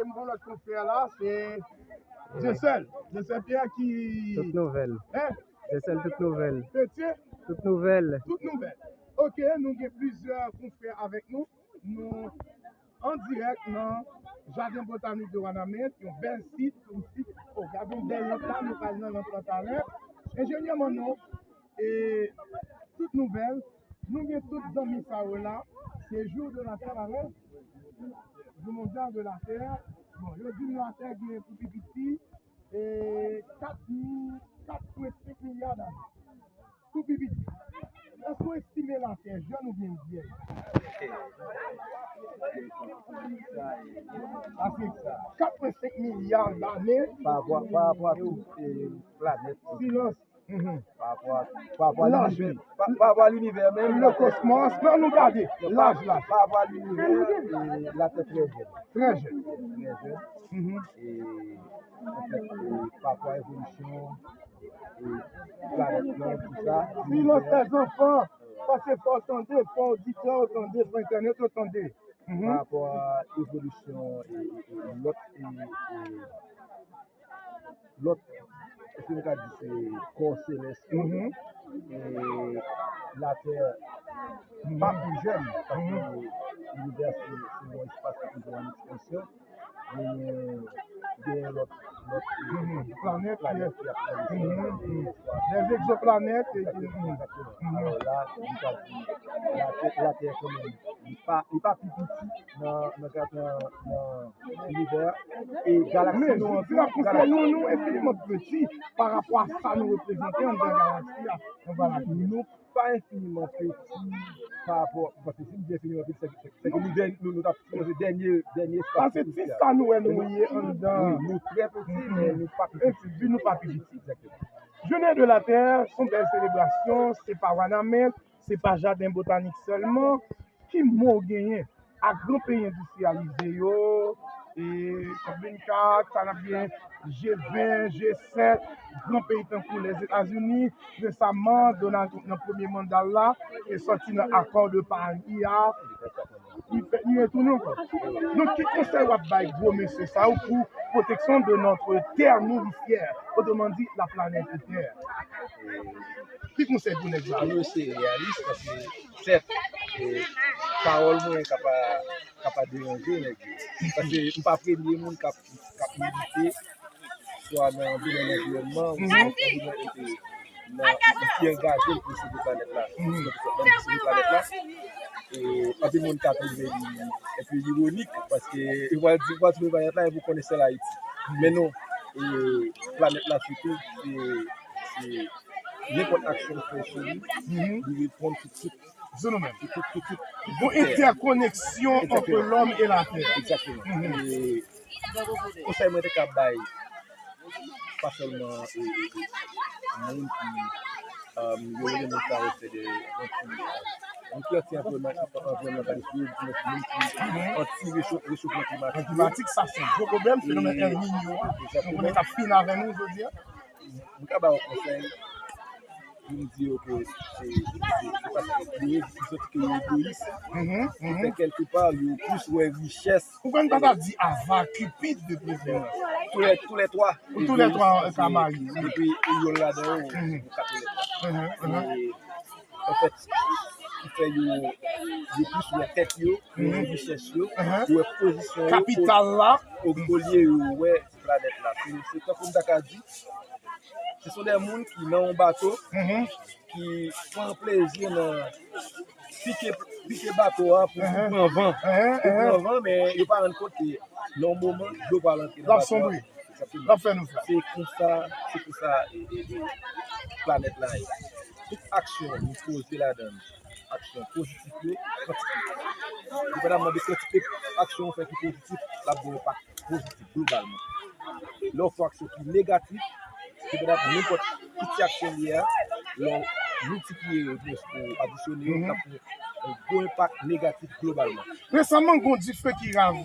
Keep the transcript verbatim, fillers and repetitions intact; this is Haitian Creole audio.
Yon lòt konfrè la, se Dieuseul. Dieuseul Pierre ki... Tout nouvèl. Hein? Dieuseul, tout nouvèl. Petit? Tout nouvèl. Tout nouvèl. Ok, nou gen plizyè konfrè avèk nou. Nou an dirèk nan Jaden Botanik de Wanament, yon bèl sit touristik. O, gade yon bèl lamp la, nou pral nan lamp lan talè. Enjenyè Manno, e tout nouvèl, nou gen tout zanmi sa yo la. Se Jour de la Terre, la, hein? Jour mondial de la Terre. Bon, yo di nou Latè gen pou pi piti, e kat mil, kat pwen senk milya dane. Pou pi piti. Èske w estime Latè jèn oubyen l vyè? Paske kat pwen senk milya dane. Pa rapò, pa rapò a tout, e, planèt. Silans. Mhm. Pa rapò a, pa rapò a linivè, pa, pa rapò a linivè menm. Le cosmos, men nou gade laj la. Pa rapò a linivè, e, Latè trè jèn. Trè jèn. Trè jèn. Mhm. E, anfèt, e, pa rapò a evolisyon, e, planèt lan, tout sa. Silans, lèzanfan, paske fò w tande, fò oditè yo tande, fò entènèt yo tande. Mhm. Pa rapò a evolisyon, e, e, e, lòt, e, e, lòt, èske nou ka di se kò selès yo? Mhm. E Latè pa pi jèn, paske linivè se, se yon espas ki toujou an ekspansyon. Genyen, genyen lòt, lòt, mhm, planèt, planèt ki ap travèse. Mhm, mhm. Des exoplanèt, e ki, mhm, exactement. Mhm. Alò la, nou ka di, Latè, Latè kanmenm, li pa, li pa pi piti nan, nan, nan, nan linivè a. E galaksi nou an tou, galaksi nou, nou enfiniman piti pa rapò a sa nou reprezante anndan galaksi a. Nou pa enfiniman piti pa rapò, paske si nou di enfiniman piti, se, se, se ke nou dèn-, nou, nou t ap sipoze dènye, dènye espas. Paske ti sa nou wè nou ye anndan. Wi, nou trè piti, men nou pa pi piti. Epi nou pa pi piti. Egzakteman. Jounen de la Tè, se yon bèl selebrasyon, se pa Wanament, se pa jaden botanik sèlman. Ki mo w genyen ak gran peyi endistriyalize yo, e, kòp vennkat, sa n ap gen, G ven, G sèt, gran peyi tankou Lèzetazini, resaman, Donald Trump nan premye manda l la, te sòti nan akò de Pari a, li fè, li retounen ankò. Donk, ki konsèy w ap bay gwo mesye sa yo pou protection de notre terre nourricière, autrement dit, la planète Terre? Ki konsèy pou nèg sa yo? Pou yo rete reyalis, paske, sèt, e, pawòl mwen ka pa, ka pa deranje nèg yo. Paske m pa premye moun k ap, k ap milite, swa nan domèn anviwònman, ou nan domèn, e, nan, ki angaje l pou sove planèt la. Nan sove planèt la. E, anpil moun ka twouve li enpe iwonik, paske yo pral di, yo pral twouve planèt la, e pou konnen sèl Ayiti. Men non, e, planèt la sitou, se, se nenpòt aksyon w fè sou li, li reponn tout, tout. Sou nou menm. Tout, tout, tout, tout. Gon entèkoneksyon ant lòm e latè. Egzakteman. E konsèy mwen te ka bay, pa sèlman, e, e, e, moun ki, e, yo rele moun sa yo se de anti, moun ki anti anviwònman-, anviwònmantalis, yo di moun ki anti recho-, rechofman klimatik. Klimatik, sa se yon gwo pwoblèm, fenomèn El Niño a. Nou konnen k ap fin avè nou jodi a. M ka ba yo konsèy pou m di yo ke se, se, se paske yo, yo santi ke yo egoyis, ki fè kèlke pa yo plis wè richès. Ou konn pa ta di ava, Cupid de preferans. Tou lè, tou lè twa. Tou lè twa ka marye, wi. Epi, e yo ladan yo, yo ka tou lè twa. E, anfèt, ki fè yo, yo plis wè tèt yo, yo wè richès yo, yo wè pozisyon yo, kapital la, o-, olye yo wè planèt la. Se, se tankou m ta ka di, se son de moun ki nan yon bato, ki pran plezi nan pike, pike bato a pou pran van. Pou pran van, men yo pa rann kont ke nan yon moman, dlo pral antre nan bato a. L ap sonbre. Egzakteman. L ap fè nouflaj. Se konsa, se konsa, e, e, e, planèt la ye. Tout aksyon nou poze ladan l, aksyon pozitif yo, kantite. Depandaman de kantite aksyon ou fè ki pozitif, l ap gen yon enpak pozitif globalman. Lè w fè aksyon ki negatif, depandaman nenpòt ki ti aksyon li ye a, lè w miltipliye yo, oubyen ou adisyone yo, l ap gen yon gwo enpak negatif globalman. Resaman, gen yon dife ki ravaj